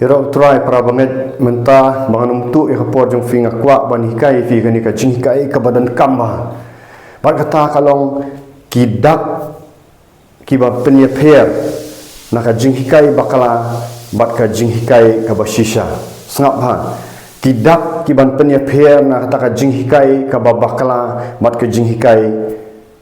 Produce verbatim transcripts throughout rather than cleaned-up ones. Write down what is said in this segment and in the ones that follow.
Ïaroh Trai para bangeit, mynta ba ngan ym tuh ïa ka por jong phi, nga kwah ban hikai ïa phi kane ka jinghikai kaba donkam bha. Bad kata ka long ki dak kiban pynïapher na ka jinghikai bakla bad ka jinghikai kaba shisha. Sngap bha. Ki dak kiban pynïapher na kata ka jinghikai kaba bakla bad ka jinghikai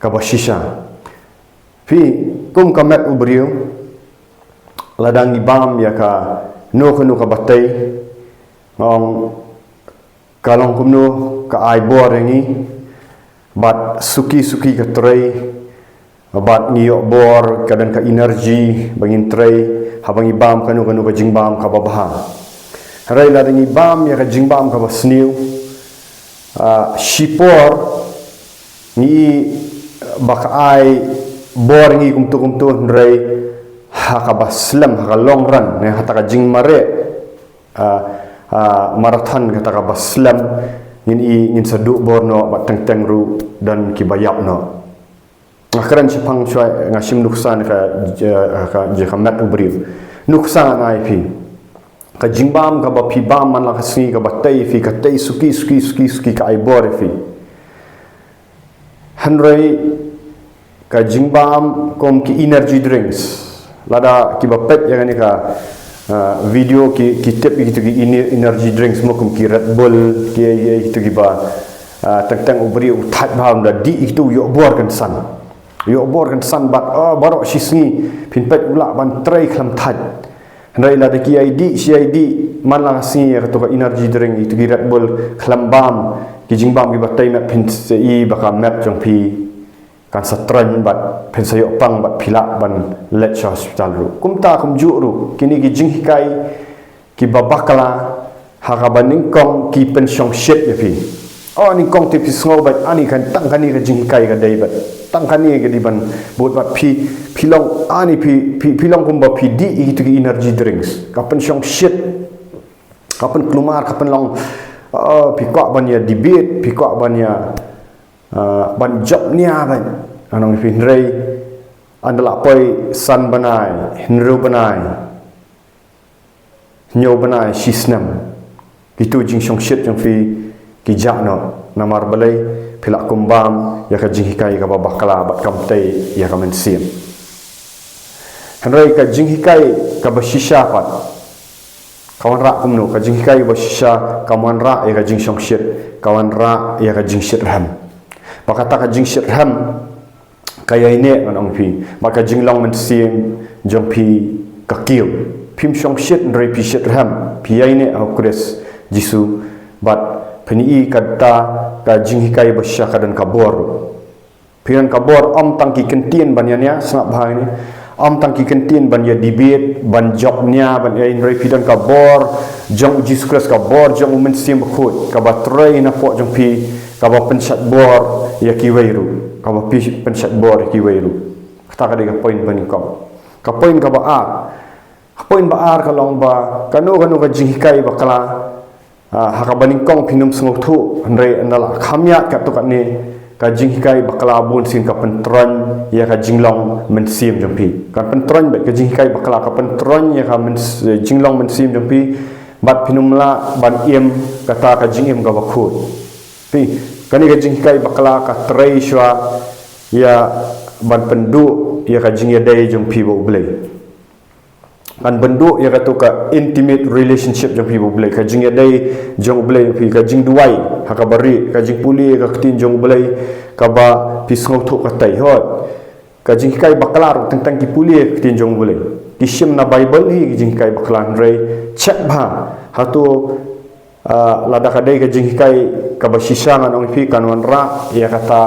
kaba shisha. Phi, kum ka met u briew, lada ngi bam ïa kano kano kaba tei, nga ong ka long kumno, ka ai bor ïa ngi, bad suki suki ka trei, bad ngi ïoh bor, ka don ka energy ba ngin trei haba ngi bam kano kano ka jingbam kaba bha. Hynrei lada ngi bam ïa ka jingbam kaba sniew, ah, shipor ngi ba ka ai bor ngi kumto kumto, hynrei ha kaba slem, ha ka long run, ne ha kata ka jingmareh, ah, ah, marathon kata kaba slem, ngin i ngin sa duh bor noh bad teng teng ruh don kiba ïap noh. Nga kren shaphang shuwa, nga shim nuksa na ka, eh, ka, ka met u briew. Nuksa ngan ai phi. Ka jingbam kaba phi bam man la ka sngi kaba tei phi, ka tei suki suki suki suki, ka ai bor ïa phi. Hynrei ka jingbam kum ki energy drinks, lada kiba peit ïa kane ka, ah, video ki, ki tip ïa kitu ki ine-, energy drinks mo, kum ki Red Bull, ki, ki, kitu kiba, ah, teng teng u briew u thait bha, da dih ïa kitu u ïoh bor kynsan. U ïoh bor kynsan bad, oh, baroh shi sngi phin peit u lah ban trei khlem thait. Hynrei lada ki ïai dih shi ïai dih man la ka sngi ïa katu ka energy drink, ïa kitu ki Red Bull, khlem bam, ki jingbam kiba tei met, phin sa i ba ka met jong phi kan sa troiñ bad phin sa ïoh pang bad phi lah ban leit sha hospital ruh. Kumta kumjuh ruh kine ki jinghikai kiba bakla ha kaba nyngkong ki pynshongshit ïa phi. Oh, nyngkong te phi sngew beit ani kan, tang kane ka jinghikai ka dei beit, tang kane ka dei ban bud bad phi, phi long ani phi, phi, phi long kumba phi dih ïa kitu ki energy drinks. Ka pynshongshit, ka pynkulmar, ka pynlong, oh, phi kwah ban ïa debate, phi kwah ban ïa, ah, ban jop nia beit. Ngan ong ïa phi, hynrei ynda la poi san bnai, hynriew bnai, hynñiew bnai, shi snem, kitu jingshongshit jong phi ki jah noh. Namar balei? Phi la kum bam ïa ka jinghikai kaba bakla bad kam tei ïa ka mynsiem. Hynrei ka jinghikai kaba shisha pat ka wanrah kumno? Ka jinghikai kaba shisha ka wanrah ïa ka jingshongshit, ka wanrah ïa ka jingshitrhem. Bad kata ka jingshitrhem ka ïaineh, ngan ong ïa phi, bad ka jinglong mynsiem jong phi ka kiew. Phim shongshit hynrei phi shitrhem, phi ïaineh ha u Khrist Jisu, bad phin i kata ka jinghikai ba shisha ka don ka bor. Phi don ka bor, ym tang ki kyntien ban ïania, sngap bha ïa kane. Ym tang ki kyntien ban ïa debate, ban jop nia, ban ïa, hynrei phi don ka bor jong u Jisu Khrist, ka bor jong u Mynsiem Bakhuid kaba trei napoh jong phi, kaba pynshait bor ïa kiwei ruh, kaba phi pynshait bor ïa kiwei ruh. Kata ka dei ka point ba nyngkong. Ka point kaba ar, ka point ba ar ka long ba kano kano ka jinghikai bakla, ah, ha kaba nyngkong phin ym sngewthuh, hynrei ynda la kham ïaid katto katne, ka jinghikai bakla bunsien ka pyntroiñ ïa ka jinglong mynsiem jong phi. Kan pyntroiñ beit ka jinghikai bakla, ka pyntroiñ ïa ka myns-, jinglong mynsiem jong phi, bad phin ym lah ban im kata ka jingim kaba khuid. Phi, kane ka jinghikai bakla ka trei shuwa ïa ban pynduh ïa ka jingïadei jong phi bad U Blei. Kan pynduh ïa katu ka intimate relationship jong phi bad U Blei, ka jingïadei jong U Blei, phi, ka jingduwai ha kaba rieh, ka jingpule ïa ka ktien jong U Blei kaba phi sngewthuh katei. Hooid, ka jinghikai bakla ruh teng teng ki pule ïa ka ktien jong U Blei, ki shim na Baibl hi ka jinghikai bakla, hynrei check bha hato, ah, lada ka dei ka jinghikai kaba shisha, ngan ong ïa phi, kan wanrah ïa kata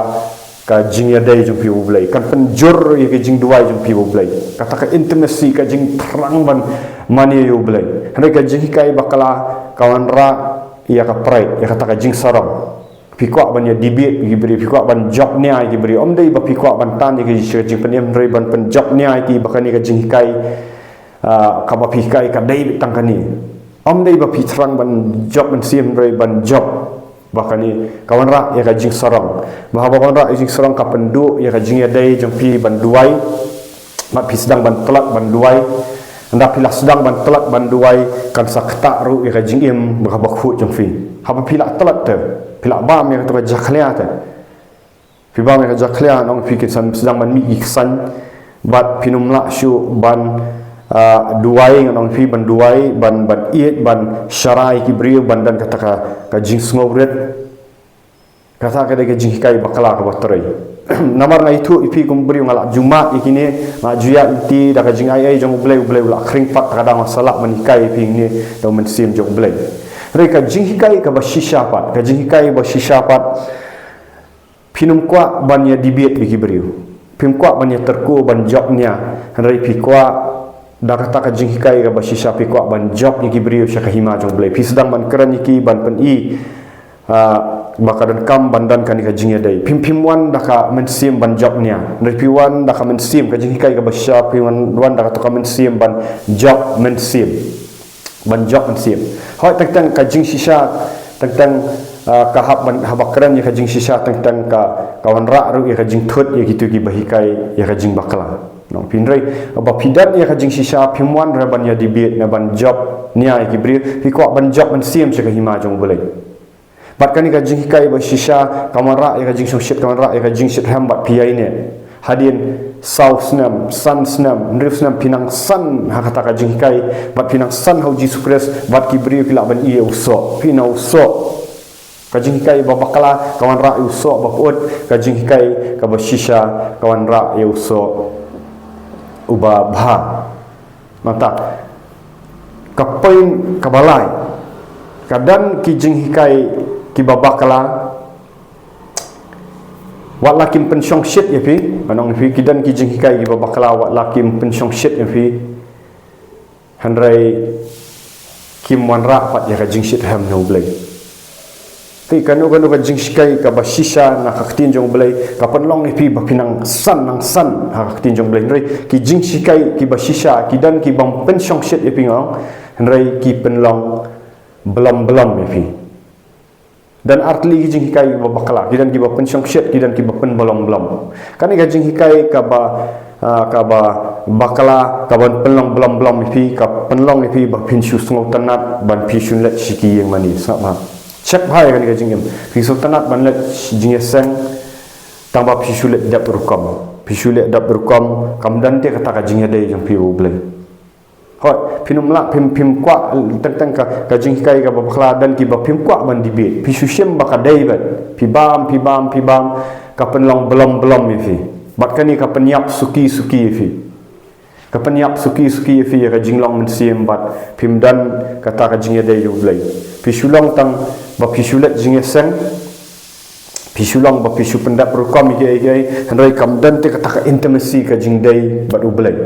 ka jingïadei jong phi bad U Blei, kan pynjur ïa ka jingduwai jong phi bad U Blei, kata ka intimacy, ka jingthrang ban mane ïa U Blei. Hynrei ka jinghikai bakla ka wanrah ïa ka pride, ïa kata ka jingsarong. Phi kwah ban ïa debate ïa ki briew, phi kwah ban jop nia ïa ki briew. Ym dei ba phi kwah ban tan ïa ka jingpynim, hynrei ban pynjop nia ïa ki, ba kane ka jinghikai, ah, kaba phi hikai ka dei beit tang kane. Ym dei ba phi thrang ban jop mynsiem, hynrei ban jop ba kane ka wanrah ïa ka jingsarong. Ba haba ka wanrah ïa ka jingsarong ka pynduh ïa ka jingïadei jong phi ban duwai. Bad phi sdang ban tlot ban duwai. Haba phi la sdang ban tlot ban duwai, kan sa ktah ruh ïa ka jingim ba khuid jong phi. Haba phi la tlot te, phi la bam ïa kata ka jakhlia te, phi bam ïa ka jakhlia, ngan ong phi, kin sa sdang ban mih ki ksain, bad phin ym lah shuh ban, ah, duwai, ngan ong phi, ban duwai, ban, ban ïeit, ban sharai ki briew, ban don kata ka, ka jingsngewrit. Kata ka dei ka jinghikai bakla kaba trei. Namar nga ithuh ïa phi kum u briew, nga la ju mad ïa kine, nga ju ïaid lynti da ka jingaiei jong U Blei, U Blei u la khring pat, ka dang sa lah ban hikai ïa phi hangne da u Mynsiem jong U Blei. Hynrei ka jinghikai kaba shisha pat, ka jinghikai ba shisha pat, phin ym kwah ban ïa debate bad ki briew. Phim kwah ban ïa tyrko, ban jop nia. Hynrei phi kwah, da kata ka jinghikai kaba shisha, phi kwah ban jop ïa ki briew sha ka hima jong U Blei. Phi sdang ban kren ïa ki, ban pyni, ah, ba ka donkam ban don kane ka jingïadei. Phim, phim wan da ka mynsiem ban jop nia. Hynrei phi wan da ka mynsiem, ka jinghikai kaba shisha, phi wan, wan da kata ka mynsiem ban jop mynsiem. Ban jop mynsiem. Hooid, teng teng ka jingshisha, teng teng, ah, ka hap ban, haba kren ïa ka jingshisha, teng teng ka, ka wanrah ruh ïa ka jingthut ïa kito kiba hikai ïa ka jingbakla. Ngan ong phi, hynrei haba phi don ïa ka jingshisha, phim wan ruh ban ïa debate ne ban jop nia ïa ki briew, phi kwah ban jop mynsiem sha ka hima jong U Blei. Bad kane ka jinghikai ba shisha ka wanrah ïa ka jingsngewsih, ka wanrah ïa ka jingshitrhem bad phi ïa ine. Hadien saw snem, san snem, hynriew snem phi nang san ha kata ka jinghikai, bad phi nang san ha U Jisu Khrist, bad ki briew ki lah ban ïohi ïa u soh, phi na u soh. Ka jinghikai ba bakla ka wanrah ïa u soh ba pyut, ka jinghikai kaba shisha ka wanrah ïa u soh uba bha. Nangta, ka point kaba lai, ka don ki jinghikai kiba bakla, wat la kim pynshongshit ïa phi, ngan ong ïa phi, ki don ki jinghikai kiba bakla, wat la kim pynshongshit ïa phi, hynrei kim wanrah pat ïa ka jingshitrhem na U Blei. Te kano kano ka jinghikai kaba shisha na ka ktien jong U Blei, ka pynlong ïa phi ba phi nang san, nang san ha ka ktien jong U Blei. Hynrei ki jinghikai kiba shisha, ki don kibym pynshongshit ïa phi, ngan ong, hynrei ki pynlong blom blom ïa phi. Don artylli ki jinghikai kiba bakla, ki don kiba pynshongshit, ki don kiba pynblom blom. Kane ka jinghikai kaba, ah, kaba bakla, kaba pynlong blom blom ïa phi, ka pynlong ïa phi ba phin shu sngewtynnat ban phin shu leit sha ki ïing mane, sngap bha. Check bha ïa kane ka jingim. Phi sngewtynnat ban leit jingïaseng, tang ba phi shu leit dap rukom. Phi shu leit dap rukom, kam don te kata ka jingïadei jong phi bad U Blei. Hooid, phin ym lah, phim, phim kwah, teng teng ka, ka jinghikai kaba bakla, don kiba phim kwah ban debate. Phi shu shim ba ka dei beit. Phi bam, phi bam, phi bam, ka pynlong blom blom ïa phi. Bad kane ka pynïap suki suki ïa phi. Ka pynïap suki suki ïa phi ïa ka jinglong mynsiem bad phim don kata ka jingïadei U Blei. Phi shu long tang ba phi shu leit jingïaseng. Phi shu long ba phi shu pyndap rukom ïa kiei kiei, hynrei kam don te kata ka intimacy, ka jingdei bad U Blei.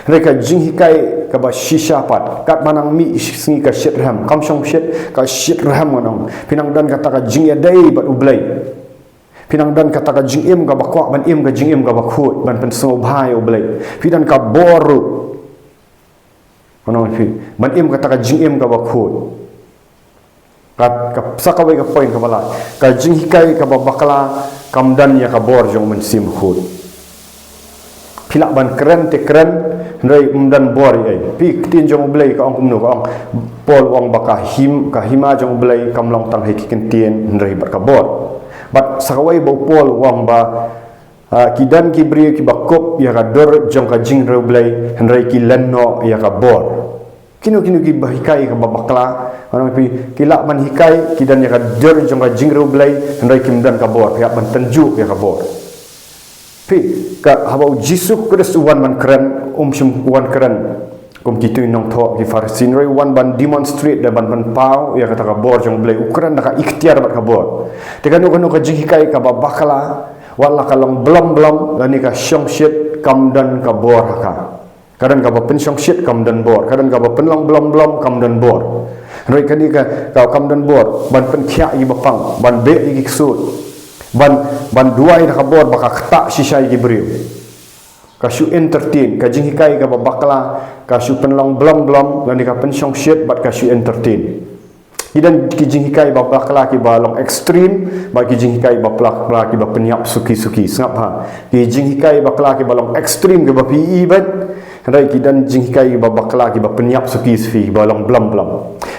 Hynrei ka jinghikai kaba shisha pat, katba nang mih sngi ka shitrhem, kam shongshit, ka shitrhem, ngan ong. Phi nang don kata ka jingïadei bad U Blei. Phi nang don kata ka jingim kaba kwah ban im ka jingim kaba khuid, ban pynsngewbha ïa U Blei. Phi don ka bor ruh, ngan ong ïa phi, ban im kata ka jingim kaba khuid. Ka, ka, sa kawei ka point kaba lai. Ka jinghikai kaba bakla kam don ïa ka bor jong U Mynsiem Bakhuid. Phi lah ban kren te kren, hynrei ym don bor ei ei. Phi, ka ktien jong U Blei ka ong kumno, ka ong, Paul u ong ba ka him, ka hima jong U Blei kam long tang ha ki kyntien, hynrei bad ka bor. Bad sa kawei ba u Paul u ong ba, ah, ki don ki briew kiba kup ïa ka dur jong ka jingriewblei, hynrei ki len noh ïa ka bor. Kino kino kiba hikai kaba bakla, ngan ong ïa phi, ki lah ban hikai, ki don ïa ka dur jong ka jingriewblei, hynrei kim don ka bor, ki hap ban tynjuh ïa ka bor. Phi, ka haba U Jisu Khrist u wan ban kren, um shym wan kren kum kito ki nongthoh ki Pharisi, hynrei u wan ban demonstrate da ban pynpaw ïa kata ka bor jong U Blei, u kren da ka iktiar bad ka bor. Te kano kano ka jinghikai kaba bakla, wat la ka long blom blom lane ka shongshit, kam don ka bor ha ka. Ka don kaba pynshongshit, kam don bor. Ka don kaba pynlong blom blom, kam don bor. Hynrei kane ka, ka kam don bor ban pynkhiah ïa kiba pang, ban beh ïa ki ksuid, ban, ban duwai da ka bor ba ka ktah shisha ïa ki briew. Ka shu entertain, ka jinghikai kaba bakla ka shu pynlong blom blom lane ka pynshongshit bad ka shu entertain. Ki don ki jinghikai ba bakla kiba long extreme, bad ki jinghikai ba bakla kiba pynïap suki suki. Sngap ha. Ki jinghikai bakla kiba long extreme kiba phi i bad, Hynrei ki don jinghikai kiba bakla, kiba pynïap suki suki, kiba long blom blom.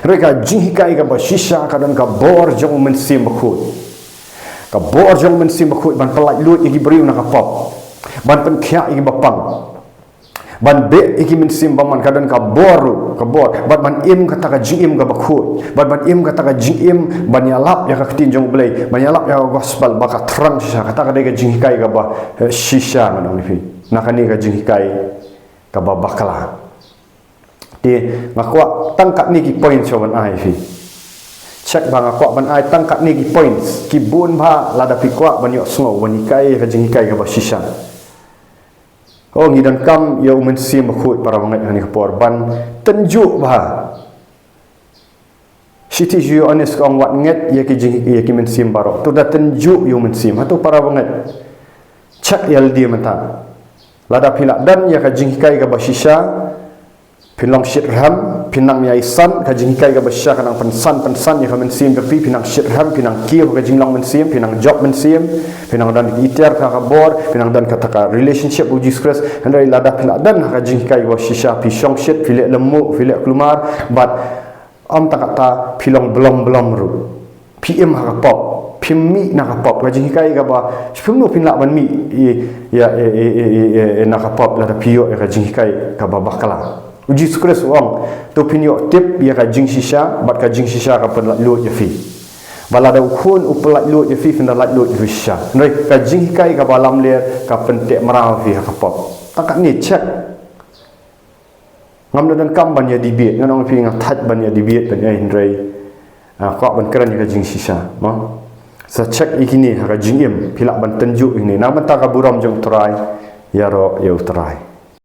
Hynrei ka jinghikai kaba shisha ka don ka bor jong u Mynsiem Bakhuid. Ka bor jong u Mynsiem Bakhuid ban pyllait luid ïa ki briew na ka pop, ban pynkhiah ïa kiba pang, ban beh ïa ki mynsiem bymman. Ka don ka bor ruh, ka bor bad ban im kata ka jingim kaba khuid, bad ban im kata ka jingim ban ïalap ïa ka ktien jong U Blei, ban ïalap ïa ka gospel ba ka thrang shisha. Kata ka dei ka jinghikai kaba, eh, shisha, ngan ong ïa phi, na kane ka jinghikai kaba bakla. Te nga kwah tang katne ki points shuwa ban ai ïa phi. Check ba nga kwah ban ai tang katne ki points. Ki bun bha, lada phi kwah ban ïohsngew, ban hikai ïa ka jinghikai kaba shisha. Oh, ngi donkam ïa u Mynsiem Bakhuid, para bangeit, ha kane ka por ban tynjuh bha. Shithi jong u Ïoannis ka ong, wat ngeit ïa ki jing, ïa ki mynsiem baroh. To da tynjuh ïa u Mynsiem. Hato para bangeit, check ïa lade mynta. Lada phi lah don ïa ka jinghikai kaba shisha, phin long shitrhem, phin nang ïaisah. Ka jinghikai kaba shisha ka nang pynsan, pynsan ïa ka mynsiem jong phi. Phin nang shitrhem, phin nang kiew ha ka jinglong mynsiem, phin nang jop mynsiem, phin nang don ïa ka bor, phin nang don kata ka relationship bad u Jisu Khrist. Hynrei lada phi lah don ha ka jinghikai kaba shisha, phi shongshit, phi leh lymmuh, phi leh kulmar, bad ym tang katta, phi long blom blom ruh. Phi im ha ka pop, phi mih na ka pop. Ka jinghikai kaba, phim, no phin lah ban mih ïa, ïa, ïa, ïa, ïa, ïa, ïa na ka pop lada phi ïoh ïa ka jinghikai kaba bakla. U Jisu Khrist u ong, to phin ïoh tip ïa ka jingshisha, bad ka jingshisha kan pyllait luid ïa phi. Bad lada u Khun u pyllait luid ïa phi, phin da lait luid ïa phi shisha. Hynrei ka jinghikai kaba lamler ka pynteh mraw ïa phi ha ka pop. Tang katne, check. Ngam da donkam ban ïa debate, ngan ong ïa phi, nga thait ban ïa debate ban ïa, hynrei, ah, kwah ban kren ïa ka jingshisha, mo? Sa check ïa kine ha ka jingim, phi lah ban tynjuh ïa kine. Na ka bynta ka burom jong U Trai, ïaroh ïa U Trai.